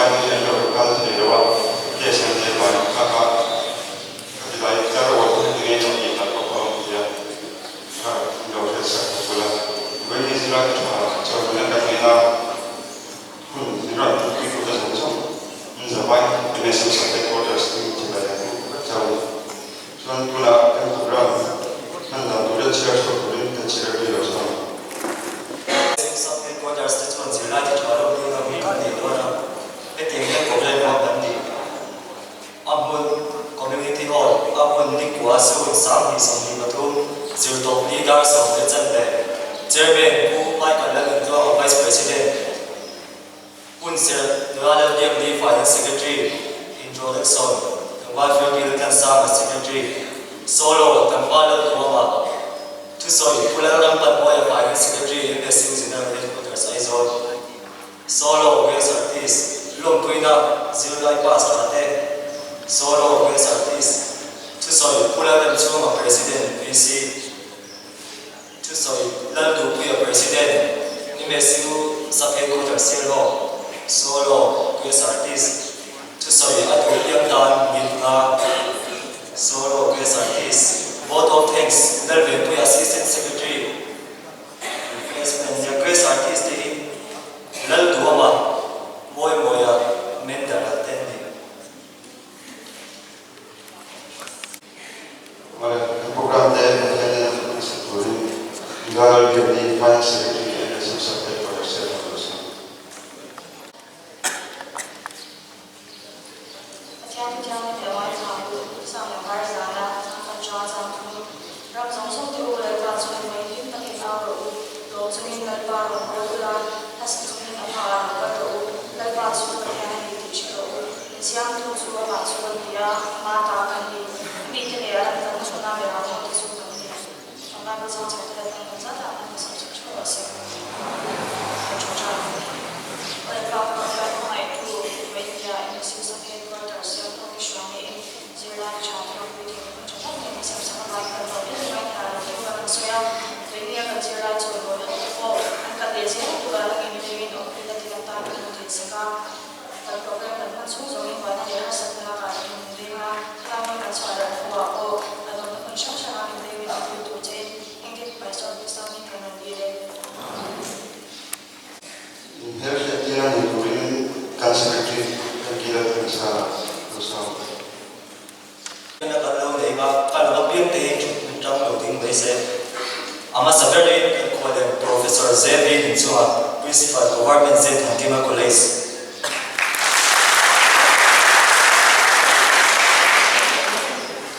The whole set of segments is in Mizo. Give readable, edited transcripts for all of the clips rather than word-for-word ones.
zirlai te hi an lo kal thei lo a, case an nei vang kha kha khati lai tlar rual te hi tinge emaw tih tak pawh a awm thei a, kha lo hriat sak bawk ula. Vawiin zirlai te tha chuan min an kan ngeina hun min rawn pui tu te zawng zawng in zavai MSU Sub Headquarters hi chibai an hmuh vek chauh a ni. Chuan tunah kan program hman dan tur leh chhiar chhuak turin kan chhiar tui lo chauh a ni. MSU Sub Headquarters te chuan zirlai te tha lo ding ang hi kan nei dawn a, hetiang hian program hmang kan ni. A hmun, Community Hall, a hmun nikua sun 2023, zirtawp ni dar sawm te chan leh Chairman Pu Michael Lalnuntluanga Vice President, Hunserh Nula Lalbiakni Finance Secretary, Introduction, Tlangval Field Tlansanga Secretary, Solo, Tlangval Lalduama, Thusawi, Pu Lalrampanmawia Finance Secretary, MSU General Headquarters, Aizawl, Solo, Guest Artist, Lawmpuina, Zirlai Pass tha te, Solo, Guest Artist, Thusawi, Pu Lalremchhunga President, VC. Thusawi Lalduhpuia President, MSU Sub Headquarter Sialhawk, Solo, Guest Artist, Thusawi a duh piang tan min nga, Solo, Guest Artist, Vote of Thanks, Lalvenpuia Assistant Secretary, Replacement nia Guest Artist te hi Lalduama, Mawimawia, Mendara te an ni. Awle, kan program te Pathian nen a hmasa turin Nula Lalbiakni Finance Secretary leh MSU Sub Headquarters Sialhawk lo sawi. Pathian thu thianghlim leh uai tha u, sang leh var zana chang khat ṭha chang thum. Ram zawng zawng te u, Lalpa chu hmei hlim takin au rawh u, lawm chungin Lalpa rawn bawl ula, hla sa chungin a hmaah rawn kal rawh u, Lalpa chu Pathian a ni tih hre rawh u. Siamtu chu amah chu a ni a, ama ta kan ni. A mite leh a ram kalna hmuna berah pawh te chu kan ni. Kan Bible zang chho te leh kan kan zat ah kan insawi chho theuh a se. Kan thu tha. Aw le Pa ka Pathian hmangaihtu Vaindia MSU Sub Headquarters Siamtawk i hruai niin zirlai tha te ropui thei hun tha tak nen i siam sak avangin kan lawm em em a, i hna lo te hun a kan sawi a. Vaindia kan zirlai chawimawi ho te pawh an kal leh zel tura langin vengin awmpuina te kan tan kan lo sak a. Kan program kan hman chhung zawngin vana leh harsatna lakah min veng a, khilai kan chhuah darh hnuah pawh kan awmna hmun hrang hrangah min vengin a pui tur chein engtin Pastor Krista hming kan rawn dil e. Inhmelhriat tir a ni turin kan Secretary kan kil a tling sa lo sawi. Na kan lo nei a, ka lo apiang te hi thut hmun tang lo ding mai se. A hmasa berin kan khualem Professor ZV Hninchunga, Principal, Government Z Thankima College.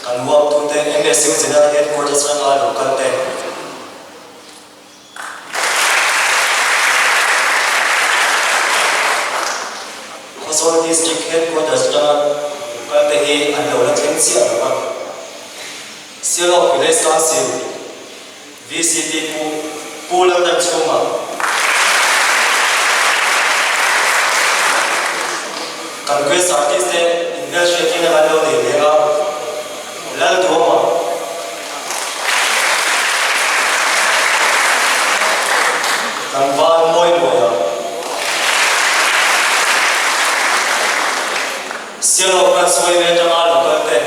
Kan huaptute MSU General Headquarters atanga lo kal te. Khawzawl District Headquarters atanga kal te hi an lo la thleng chiah lo a. Sialhawk Village Council, VCT Pu Pu Laldanchhunga, Kan guest artist te inhmelhriatin an lo nei leh a, Lalduama. Tlangval mawi mawi a. Sialhawk kan sawi ve atanga lo kal te.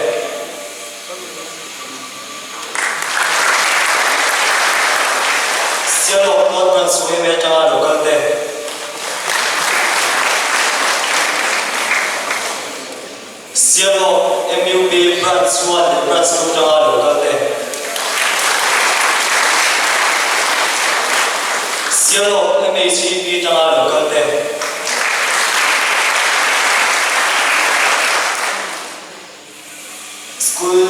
Sialhawk North kan sawi ve atanga lo kal te. Sialhawk MUP Branch 1 leh Branch 2 tanga lo kal te. Sialhawk MHEP tanga lo kal te. School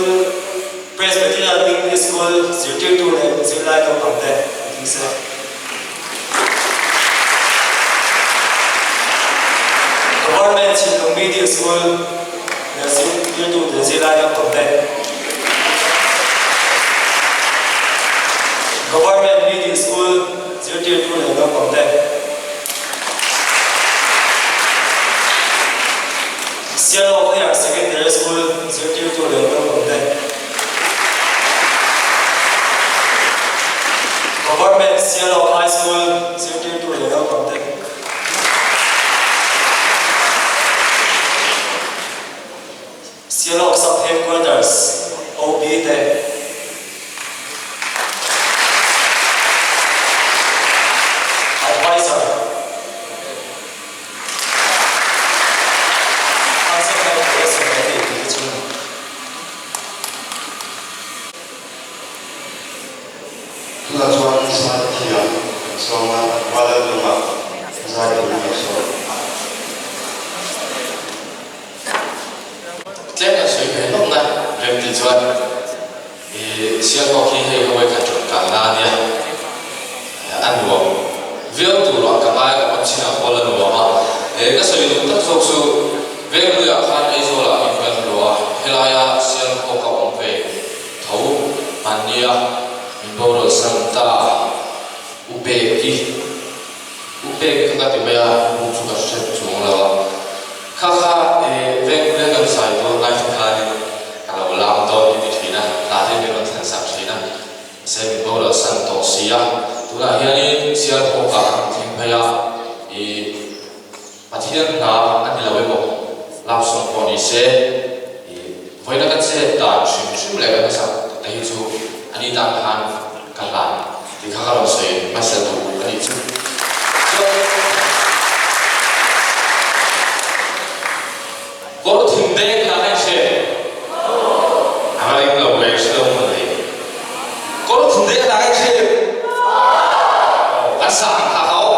Presbyterian English School zirtirtu leh zirlai naupang te an ding se. Government Chhinlung Middle School leh zirtirtu leh zirlai naupang te. Government Middle School zirtirtu leh naupang te. Sialhawk Higher Secondary School zirtirtu leh naupang te. Government Sialhawk High School zirtirtu leh naupang te. Tunah chuan zai thiam kan sawm a, Tlangval Laltuma zai turin kan sawm. Tlem kan sawi ve hlawk na rem tih chuan i Sialhawk hi hei hawi khat rawn kal na ania, a nuam viau tur ah ka ngai ka pawn chin ah pawl a nuam a, ka sawi duh tak zawk chu Vengluiah khan Aizawl ah in kan luah a, helaia Sialhawk a awm ve tho hmannia min boral san ta U Peki. U pek kha ka ti mai a, u chu ka hre chuang lo a. Kha kha e veng veng kan sai dawn lai te khanin ka lo lam dawn hi ti thin a, hla te min rawn thlen sak thin a. Mahse min boral san tawh si a, tunah hianin Sialhawkah kan thleng phei a, i Pathian hna a ni lo emaw lap sawm pawh ni se, i vawiina ka chet dan hrim hrim leh ka hnasak te hi chu a ni tan khan ka hlan tih kha ka rawn sawi hmasa duh a nih chu. Chuan kawr thim deng kha ka inhre a va ring lo ve hre lo maw le. Kawr thim deng kha ka inhre kan sa ang kha kha aw.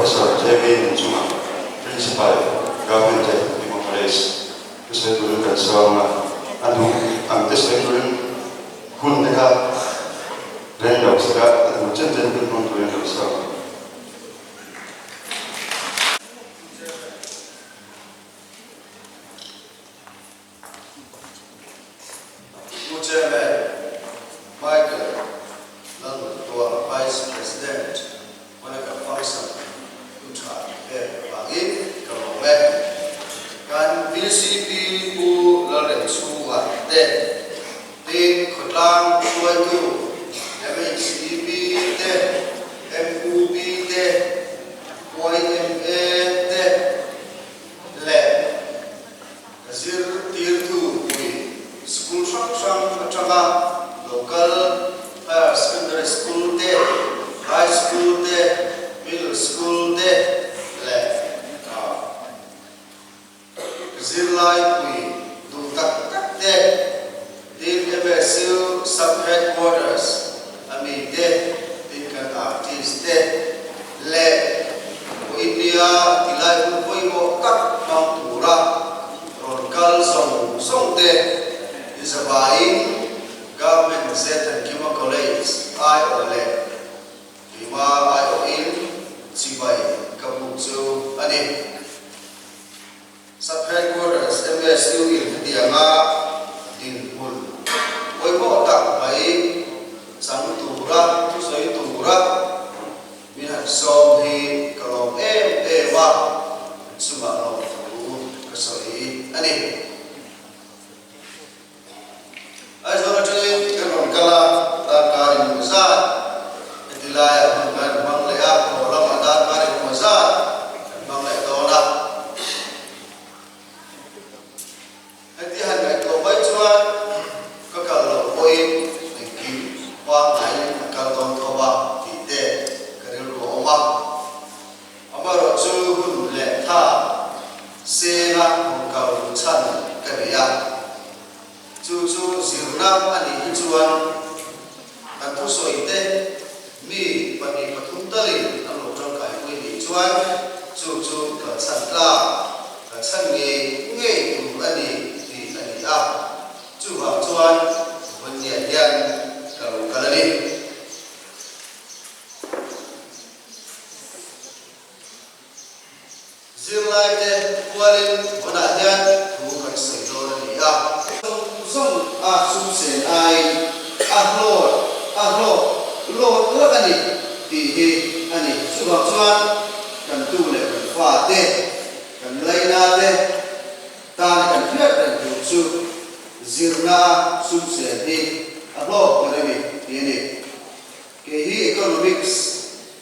Professor JV Nunchunga, Principal, Government Zaipuima College, thusawi turin kan sawm a, a duh ang te sawi turin hun te kha reng lo sela, a duh chen chen hun hmang turin kan sawm a. Pu Chairman Michael Lalnuntuanga Vice President Monica Function thu tha pek avangin ka lawm e. Kan VCP Pu Lalremchhunga te, tin khawtlang hruaitu MHCP te, MUP te, YMA te leh Zirtirtu pui school hrang hrang atanga local higher secondary school te, high school te, middle school te leh zirlai pui duh tak tak te, tin MSU sub headquarters ami te, tin kan artist te leh India tilai hun pawimawh tak hmang tura rawn kal zawng zawng te inzavaiin Government Zethankima College aiawh leh keima aiawhin chibai ka buk chu a ni. Sub Headquarters MSU in hetianga dinhmun pawimawh tak mai chang tura thusawi tura min han sawm hi ka lawm em em a, an chungah lawmthu ka sawi a ni. Aizawl atangin kan rawn kal a, darkar in hmu zat, heti laiah hun kan hmang leh a, haw lamah darkar in hmu zat kan hmang leh dawn a. Heti han ngaihtuah mai chuan ka kal loh pawhin engkim pangngai a kal dawn tho a tih te ka rilru a awm a. Amaherawhchu hun leh tha senga rawn kal duh chhan ka nei a, chu chu zirna a nih hi chuan kan thusawi te mi pahnih pathum talin an lo tangkai pui nih chuan chu chu kan chhan tlak, kan chhan ngei ngei tur a ni tih a ni a, chuvang chuan vawinia hian ka lo kal a ni. Zirlaite kualin vawnah hian thu kan sawi dawn a ni a. Zawng zawng a sum sen aiin a hlawt a hlawk lawt lawt a ni tih hi a ni. Chuvang chuan kan tu leh kan fate, kan laina te tan kan hriat reng tur chu zirna a sum sen hi a hlawk ber a ni tih a ni. Kei hi Economics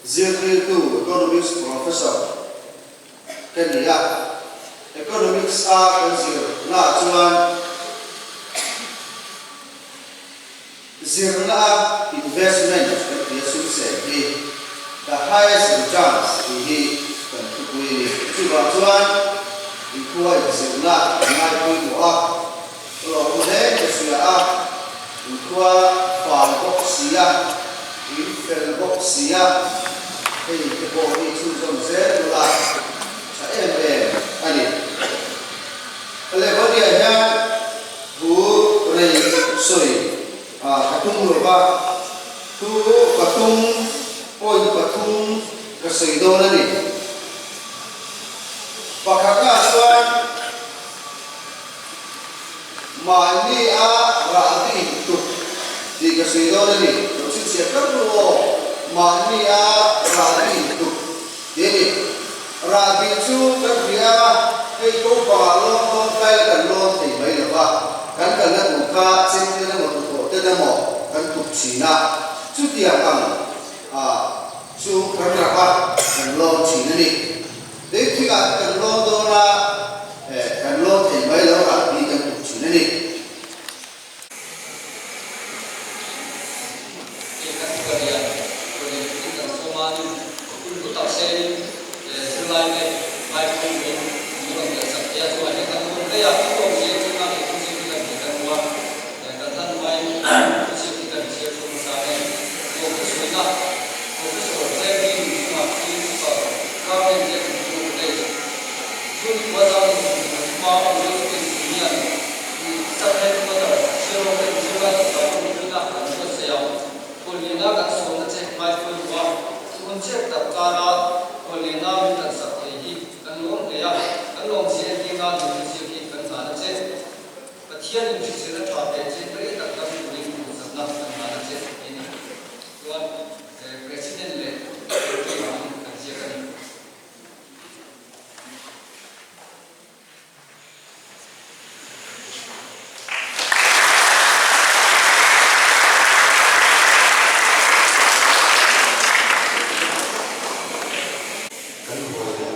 zirtirtu, Economics Professor, ka ni a. Economics a kan zirna ah chuan zirna a investment kan ti a sum sen hi the highest returns tih hi kan thupui a ni. Chuvang chuan inkhua inzirna kan ngaipawimawh a. Lawm hle ka hria a, inkhua fai bawk sia, in fel bawk sia, hei te pawh hi chhunzawm zel ula tha em em a ni. Lehkhaw-nia hian thu rei sawi ka tum lo va, thu pathum, point pathum ka sawi dawn a ni. Pakhatna chuan. Mahni a rah ding tuk tih ka sawi dawn a ni. Lo chhinchhiah kar ru aw. Mahni a rah ding tuk tih a ni. Rah ding chu kan hria a, hei ko pangah lawn dawn kai la kan lawn thei mai lo va, kan kalna tur kha cheng ten emaw tuthawh ten emaw kan tuk thin a, chutiang ang chu kan rak a, kan lawn thin a ni. Lei thingah kan lawn dawn a, kan lawn thei mai lo rah hi kan tuk thin a ni. Hei kan upa lian rawn in kan sawm a, in hun hlu tak sein zirlai te Bible in min rawn tel sak thei a, chuvang hian kan lawm hle a, kan lawm zia chu nang leh thuziak hi kan hmu kan hmu a, kan hlan hmain thuziak hi kan chhiar chhuak hmasa nge, Professor-na Professor Zai Min chungah Principal Ram. Mizo Students Union Sub Headquarter Shillong ten zirlai chhukah pawh mipuina an buatsaih ang. Kawlliana kan sawmna che hmaifui ruh a, chhun chep tak kara Kawlliana min tan sak thei hi kan lawm hle a, kan lawmzia entir nan he thuziak hi kan hlan a che. Pathian in hrisel a tha pe che rei tak dam turin duhsakna kan hlan a che tih a ni. Chuan President leh Secretary angin kan ziak a ni. Kan huai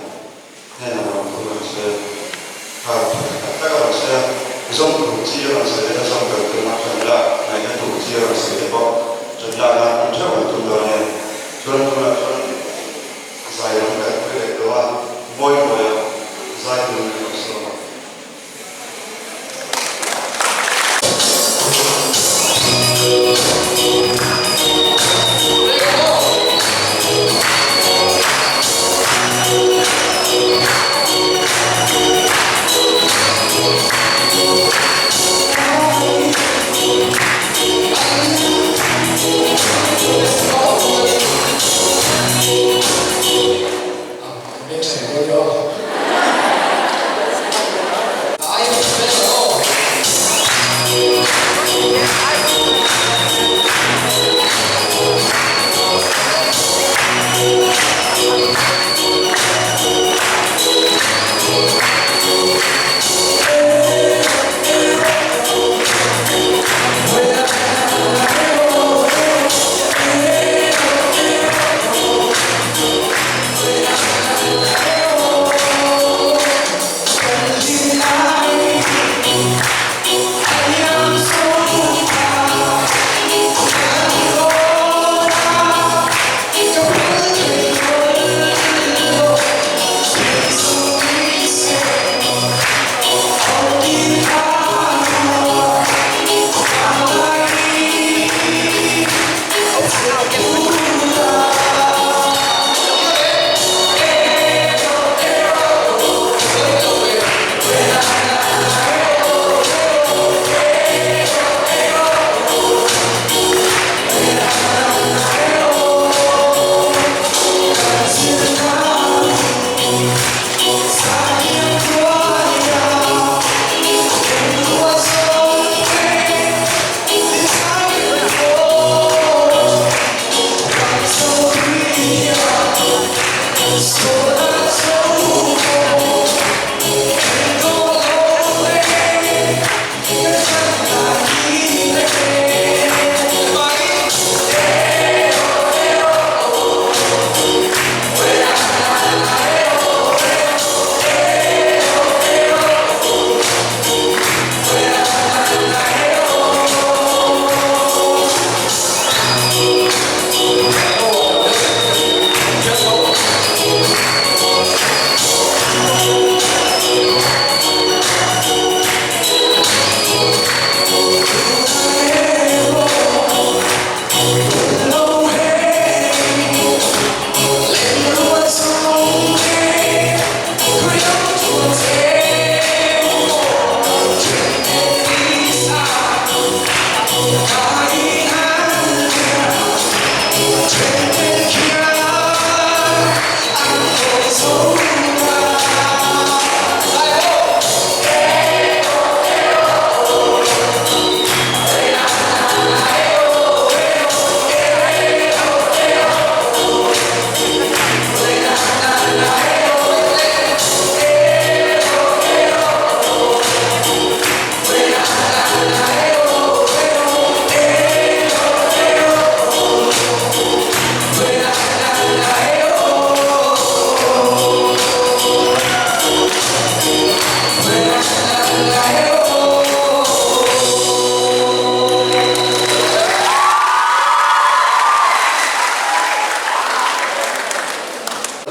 hnenah rawn thu rawn sawi a, kha thu tha tak a rawn sawi a, zawm tur chi a rawn sawi leh a zawm kal tum a ṭan lak ngaihna tur chi a rawn sawi te pawh ṭan lak nan hmun ṭheuh an tum dawn e. Chuan tunah chuan zai lam kan hawi leh tawh a, mawi mawi a zai turin an rawn sawm a.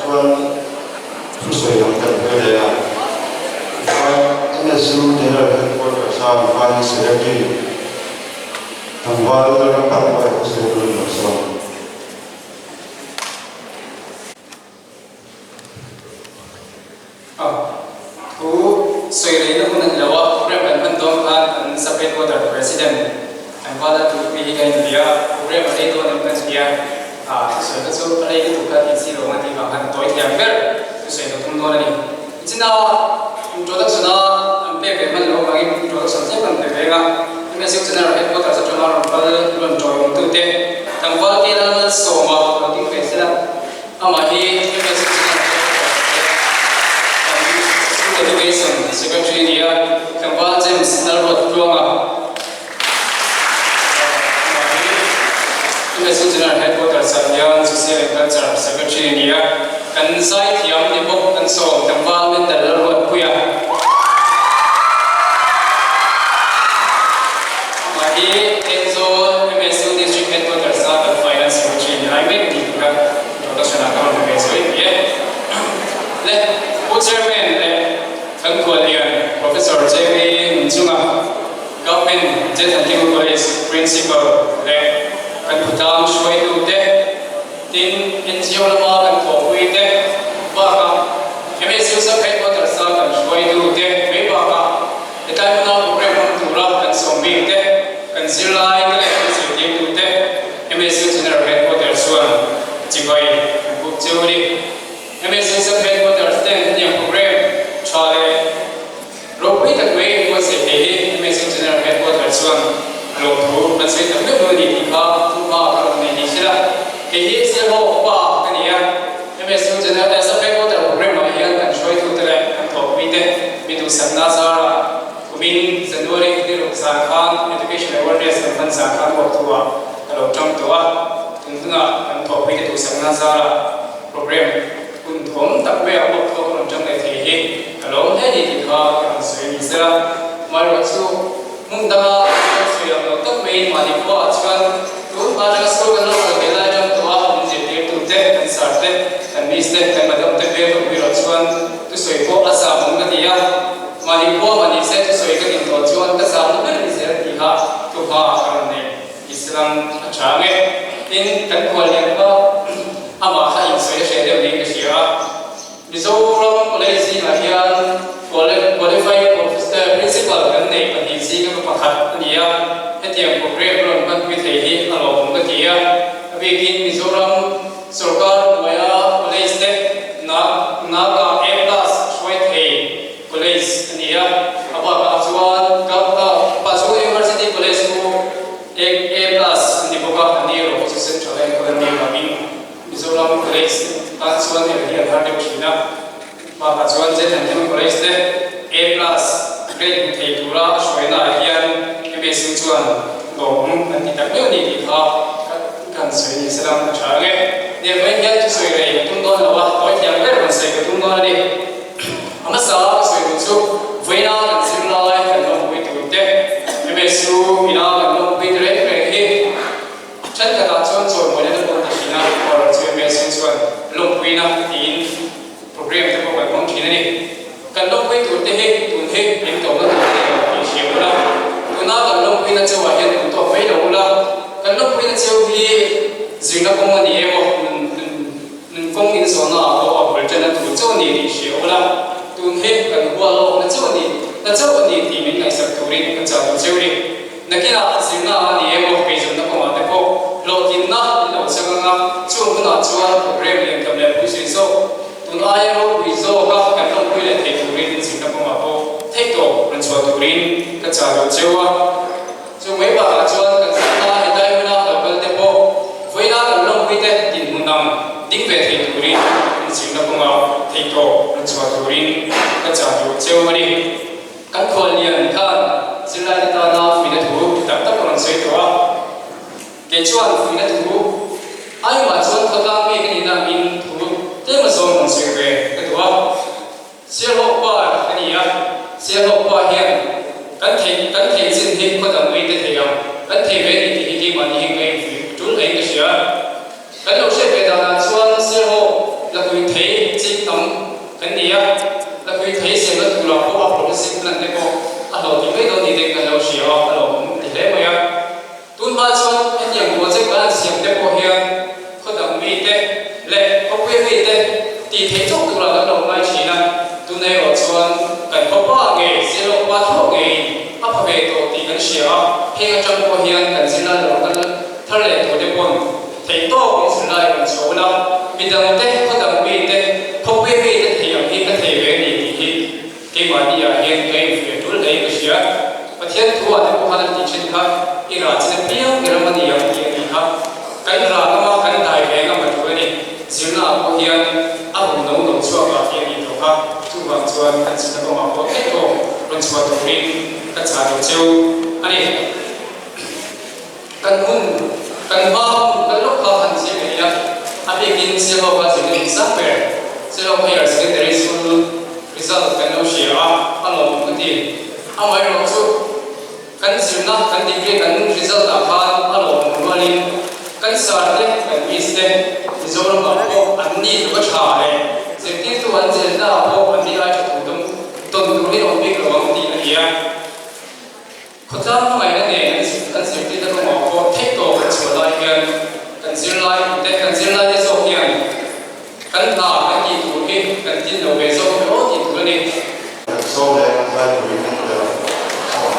Chuan thusawi lam kan hre leh a, tichuan MSU General Headquarters a Finance Secretary tlangval Lalrampan pawh a thusawi tur a ni lo sawn. A thu. sawi reina hun a ni lo a, program kan hman dawn khan kan Sub Headquarter President kan val a duhpui hi kan inbia a, program a rei dawn em kan inbia a, thusawi kha chu a rei lutuk kha tih chi lo ang a tih vang khan tawi thiam ber thusawi ka tum dawn a ni. Nichina introduction a an pek ve hman loh avangin introduction tlem kan pe veng a, MSU General Headquarters atanga rawn kal rawn tawiawmtute tlangval Kela Lalsawma lo ding ve sela. Amah hi MSU General Headquarters leh kan School Education Secretary a ni a, tlangval James Lalruat Tluanga amah hi MSU General Headquarters ah hian Social and Culture Secretary a ni a, kan zaithiam ni bawk kan sawm tlangval Mendel Lalruatpuia amah hi Aizawl MSU District Headquarters a kan Finance Secretary ni lai mek a ni tih kha Introduction ah ka rawn pe ve sawi ni e. Le Pu Chairman leh kan khuallian Professor JV Nunchunga, Government Jethantingu College Principal leh kan khawtlang hruaitu te, tin NGO lama kan thawhpui te bakah MSU Sub Headquarters a kan hruaitu te mai bakah hetlai hmuna program hmang tura kan sawm bik te, kan zirlai te leh kan zirtirtu te, MSU General Headquarters chuan chibai an buk cheu a ni. MSU Sub Headquarters ten hetiang program tha leh ropui tak mai an buatsaih thei hi MSU General Headquarters chuan lawmthu an sawi tak meuh meuh a ni tih kha thuhma ka rawn nei ni sela. Kei hi Sialhaw pa ka ni a, MSU General Sub Headquarters program ah hian kan hruaitute leh kan thawhpuite mi duhsakna zarah Kumin January ni ruk zan khan Education Awareness kan hman zan khan work thu ah ka lo tang tawh a, tun hunah kan thawhpui te duhsakna zarah program hun thawm tak mai ah work thu a ka rawn tang leh thei hi ka lawm hle ni tih kha ka rawn sawi a ni sela. Amaherawh chu hmun danga kan sawi ang lo tak maiin mahni khua ah chuan tun hma atanga school kan lo kal ve lai atang tawh a min zirtirtu te, kan sir te, kan miss te, kan madam te hmel ka hmu erawh chuan thusawi pawh a zam awm ka ti a. Mahni khua mahni se thusawi ka din tawh chuan ka zam ber ni zel tiha thuhma ka rawn nei. Islam a tha ang e. Tin, kan khuallian kha amah kha insawi a hreh deuh niin ka hria a. Mizoram College zingah hian qualified principal kan neih pahnih zinga ka pakhat a ni a. Hetiang program rawn hmanpui thei hi a lawmawm ka ti a. A bikin Mizoram sorkar hnuaia college te Naga A plus hruai thei College a ni a, a bakah chuan Gauta Pachu University College chu A A plus a ni bawk a, a ni erawh chu Central a enkawl a ni avangin Mizoram College tan chuan er hi an har deuh thin a, bakah chuan Zethanhim College te A plus grade hmu thei tura a hruaina ah hian MSU chuan lawmawm an ti tak meuh a ni tih kha kan sawi ni se lam a tha ang e. Nehmai hian thusawi rei ka tum dawn lo a, tawi thiam ber rawn sawi ka tum dawn a ni. A hmasa a ka sawi duh chu vawiina kan zirlai kan lawmpui tur te, MSU ina kan lawmpui te reng reng hi thenkhatah chuan chawimawina te pawh an ti thin a, or chu MSU chuan lawmpuina tiin program te pawh kan hmang thin a ni. Kan lawmpui tur te hi tun hi min tawpna tur a ni lo tih hria ula, tuna kan lawmpuina chauhah hian duh tawk mai lo ula, kan lawmpuina cheu hi zirna kawng a ni emaw nun nun Nun kawng inzawhna ah pawh a bul ṭan a tur chauh a ni tih hria ula, tun hi kan hua lawkna chauh a ni, na chauh a ni tih min ngaihsak turin ka chah duh cheu ni. Nakinah zirna a ni emaw eizawnna kawngah te pawh hlawhtlinna in lo chang anga, chung hunah chuan program lian tam leh pui zui zawk, tun aia ropui zawka kan lawmpui leh thei turin zirna kawngah pawh theihtawp rawn chhuah turin ka chah duh cheu a. Chu mai bakah chuan kan zirna helai hmuna lo kal te pawh vawiina kan lawmpui te dinhmun ang ding ve thei turin in zirna kawngah theihtawp rawn chhuah turin ka chah duh cheu a ni. Kan khuallian khan zirlaite tana fuihna thu tak tak a rawn sawi tawh a, kei chuan fuihna thu aimah chuan khawtlang mi ka nihna angin thu tlem azawng rawn sawi ve ka duh a. Sialhawk pa a ni a, Sialhawk pa hian kan theih kan theih chin hi khaw dang mite thei ang, kan thei ve ni tih hi keimahni hi ka infuih tul hle in ka hria. Kan lo hriat ve danah chuan Sialhawk lakui thei ching tam kan ni a, lakui thei siamna turah pawh a processing plant te pawh a hlawhtling mai dawn ni te kan lo hria a, a lawmawm ti hle mai a. Tunhma chuan hetiang project kan han siam te pawh hian khaw dang mite leh khawpuia mite tih theih chauh turah kan lo ngai thin a. Tunah erawh chuan kan khawpa ngei, Sialawk pa thlawh ngeiin a pha ve tawh tih kan hria a, heng atang pawh hian kan zirlai lo kal thar leh tur te pawn theih tawk in zirlai rawn chhuah ula, midang te, khaw dang mi te, khawpui mi te thei ang hi ka thei ve a ni tih hi keimahni ah hian ka infiah tul hle in ka hria. Pathian thu ah te pawh khan an tih thin kha i rah chin apiang i ram a ni ang tih a nih kha. Kan rah ngam a, kan dai ve ngam a tul a ni. Zirna ah pawh hian a rawn no no chhuak ah tih a nih tawh kha, chuvang chuan kan zirna kawngah pawh theih tawk rawn chhuah turin ka chah duh cheu a ni. Kan hun, kan hma hun kal lawk kha han zir ngei a, a bikin Sialhawk a zirna in sang ber, Sialhawk Higher Secondary School result kan lo hria a, a lawmawm ka ti. Amaherawhchu, Kan zirna, kan degree, kan result ah khan a lawmawm rualin kan sir te, kan miss te Mizoram ah pawh an ni tluk a tha leh zirtirtu an zirna ah pawh an ni ai tha tur dawng tawn turin awm bik lo ang tih a ni a. Khawtlang hmangaihna nen an zirtirna kawngah pawh theih tawk an chhuah lai hian kan zirlai te, kan zirlai te zawk hian kan hna kan tih tur hi kan tin lo ve zawk emaw tih tur a ni. Sawm leh Laipui kan tel khawm.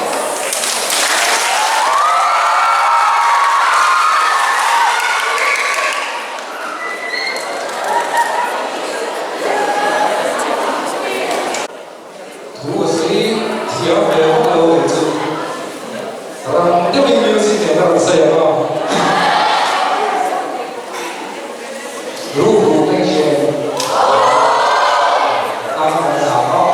Thu a sawi thiam ve vak lo kei chu rang deuhin music nen a rawn sawi ang a. Ruh ruh ka inhre a, a kan zam a.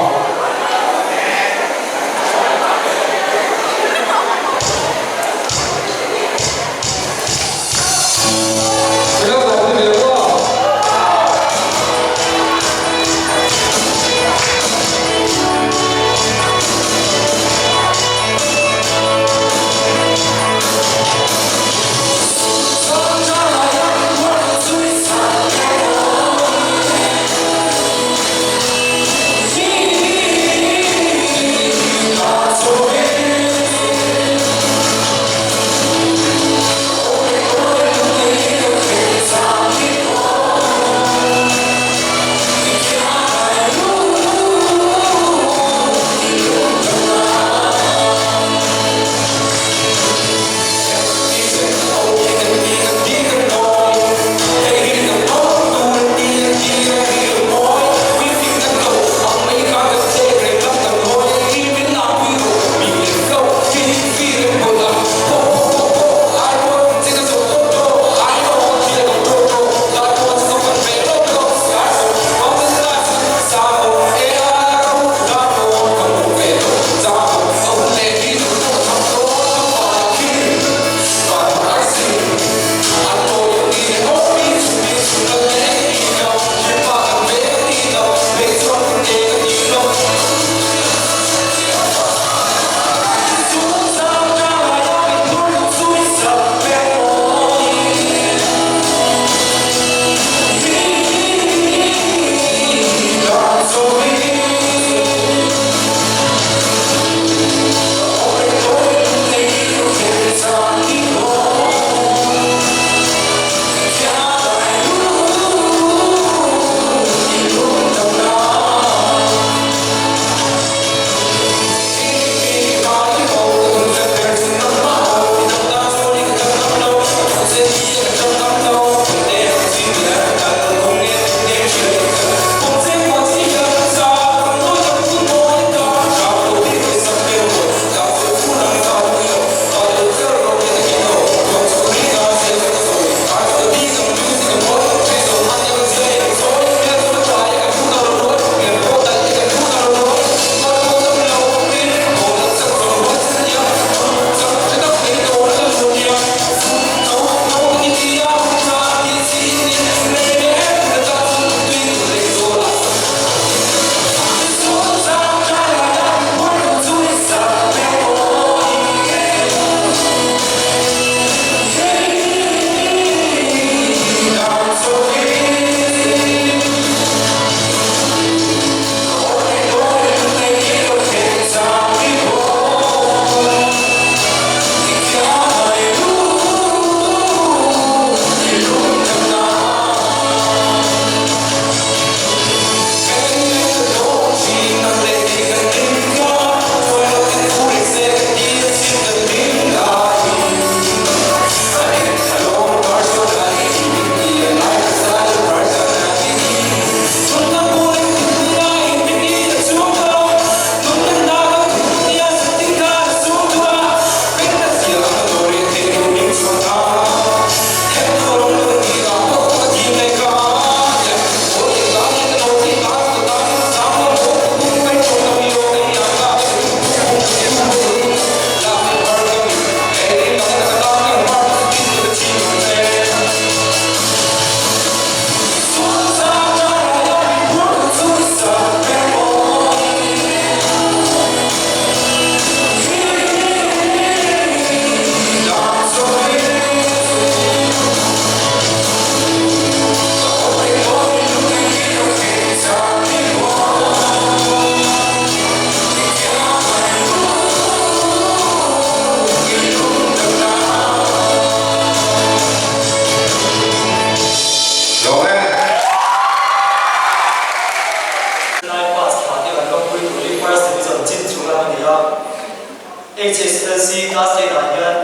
HSLC Class 10 ah hian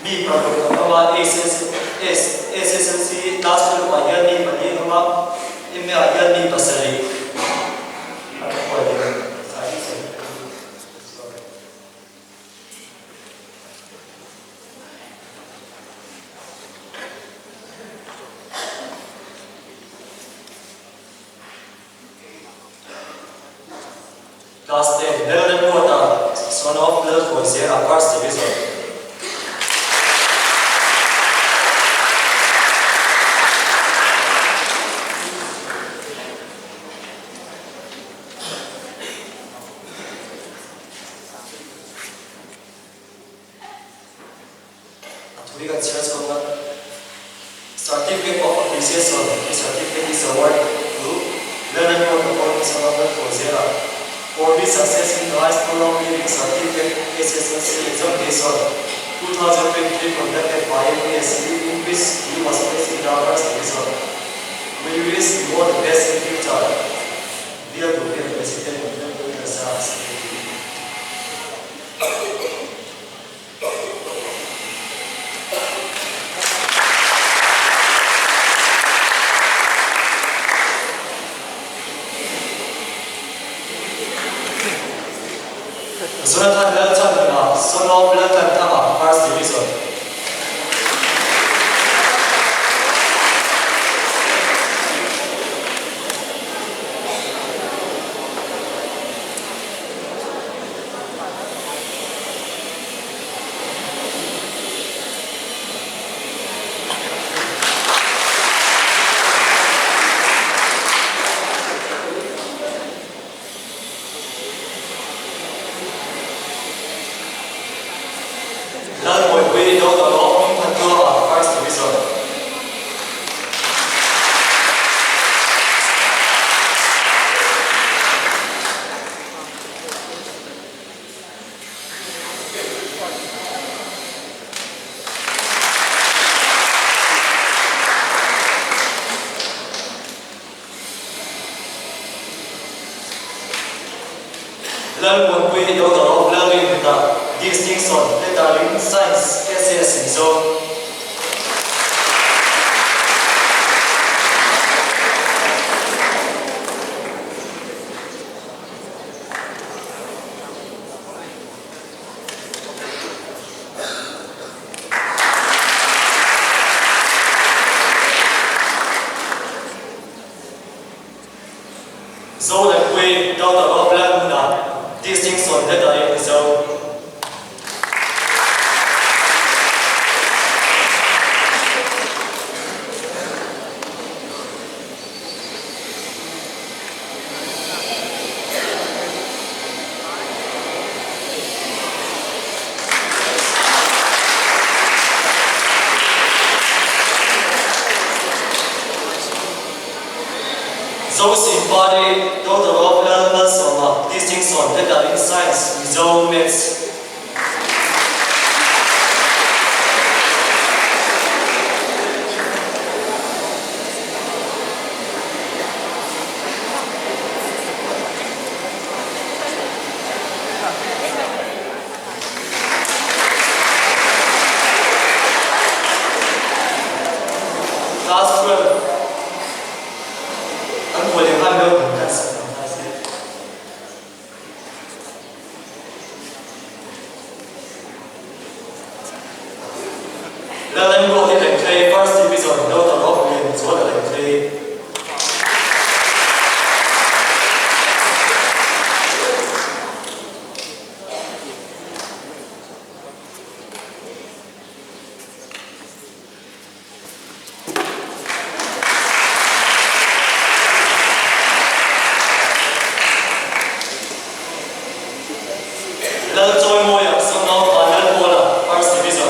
mi paruk an awm a, HSLC Class 12 ah hian mi pali an awm a, MA ah hian mi pasarih an awm a ni. Class 10, Lalremruata, son of Lalhruaizela, First Division. A thu hi kan chhiar chhuak a, Certificate of Appreciation, This certificate is awarded to Lalremruata Paul Son of Lalhruaizela for his success in the High School Long Living Certificate, HSLC, Examination 2023 conducted by MPSC in which he was placed in the first division. We wish you all the best in future. Dear Duke President of the Secretary. Jonathan Lalchanhima, son of Laltlanthanga, First Division. Lalbawipuii Daughter of Hmingthantuama, First Division. Lalmuanpuii Daughter of Lalrinhluna, Distinction, Lettering, Science, SS, Mizo. Zolenpuii Daughter of Lalhmuna, Distinction, Lettering, Mizo. Zosimpari, Daughter of Lalmalsawma, Distinction, Lettering, Science, Mizo, Maths. Class 12 An khualeng khan deuh kan kan sak hna hna seh. Lalengruat hi Lengthlei First Division Daughter of Lianzuala Lengthlei. Lalchawimawia, Son of Vanlalpawla, First Division.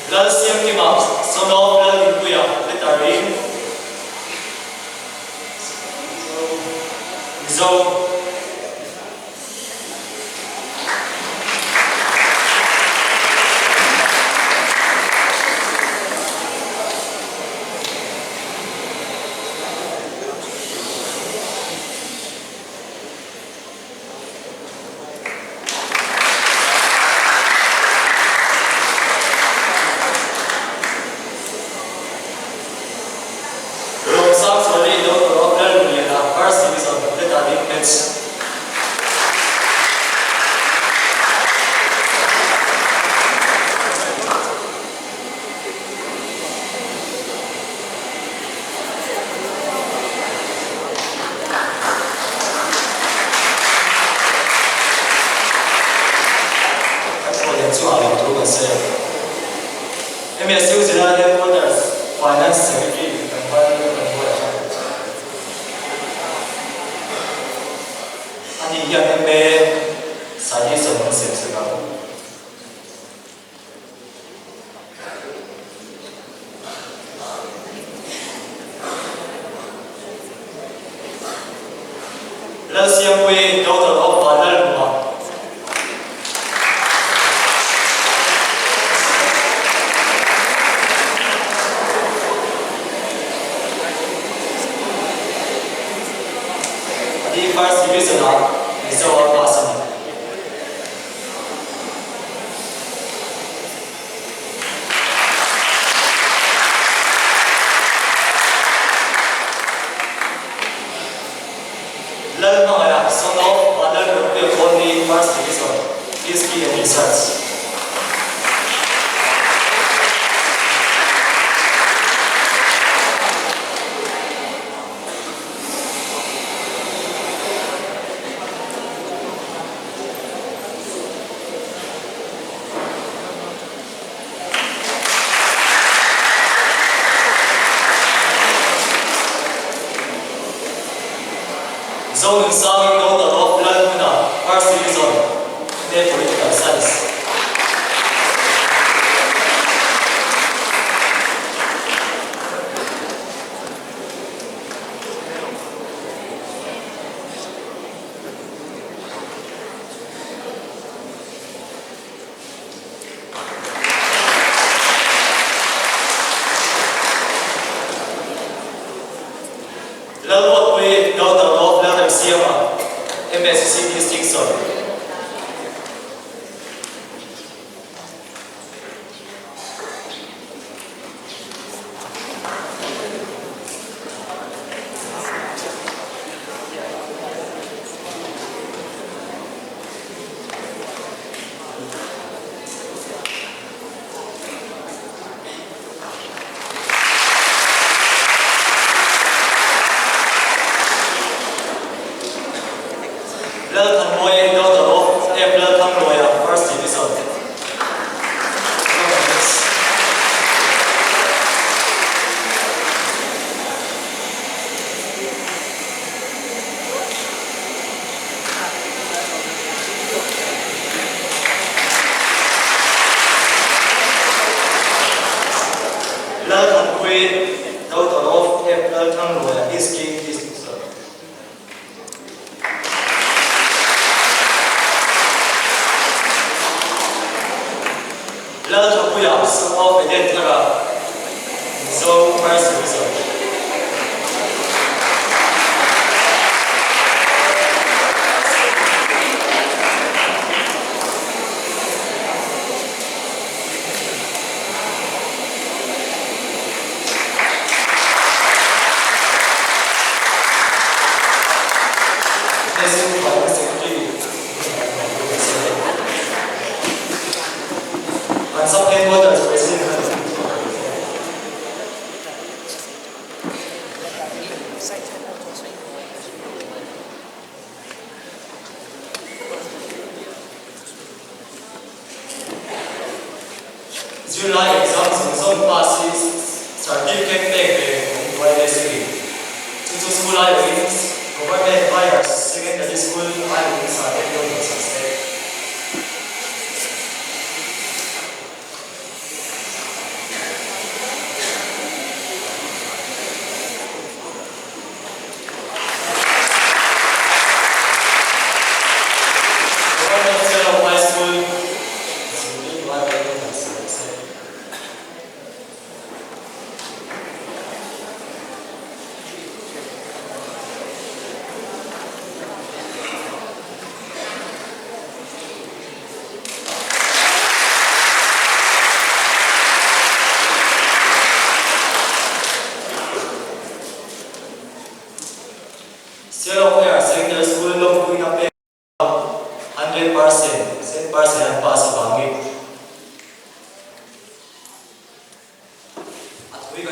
Lalsiamkima, Son of Lalhimpuia, Letter in. Mizo. Lawmsangzuali Daughter of Lalruliana, First Division, Letading Match. Kan thaw lian chu ah lawmthu kan sawi ang. MSU Zilai Headquarters Finance Secretary kan hman kan buai a. Ani hian MA Scientist an siam sak ang. Lalsiampuii Daughter of Vanlalhuma. Adi First Division-ah Mizo a pass a ni. Lalhmangaih son of Vanlal Rukpia Colony First Division, History and Research. Zonunsangin Daughter of Lalhmuna First Division, MA Political Science. Lalruatpui Daughter of Lalremsiama, MSC Distinction. Lalthanmawia Daughter of F Lalthanglawia, First Division. Economics. Lalthanpuii Daughter of F Lalthanglawia, History Distinction. Lalthapuia Son of Eden Thara, Mizo First Division. An sub headquarters president kha ni. Zirlai exam zawng zawng pass hi certificate pek ve awm buai ve si. Chu chu school aiawhin Government Higher Secondary School aiawhin certificate lo hnawhsak se.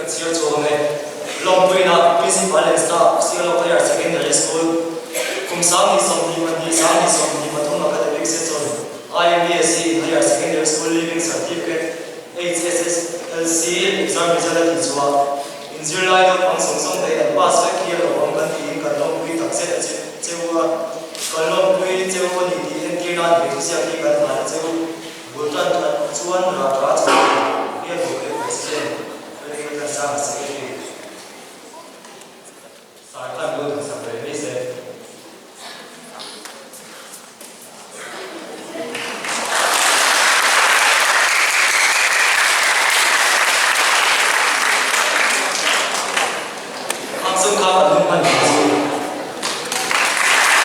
chhiar chhuak ang e. Lawmpuina, Principal and Staff, Sialawk Higher Secondary School, Kum 2022, 2023 Academic Session, IMBSE Higher Secondary School Leaving Certificate, HSSLC, Exam Result a tih chhuah. In zirlai naupang zawng zawng te an pass vek hi a lo awm kan tiin kan lawmpui tak zet a cheu a. Kan lawmpui cheu a ni tih entir nan he thuziak hi kan hlan a cheu. Bul tan that chuan rah tha chho thei bial bawk leh President Frederick Thansanga Secretary.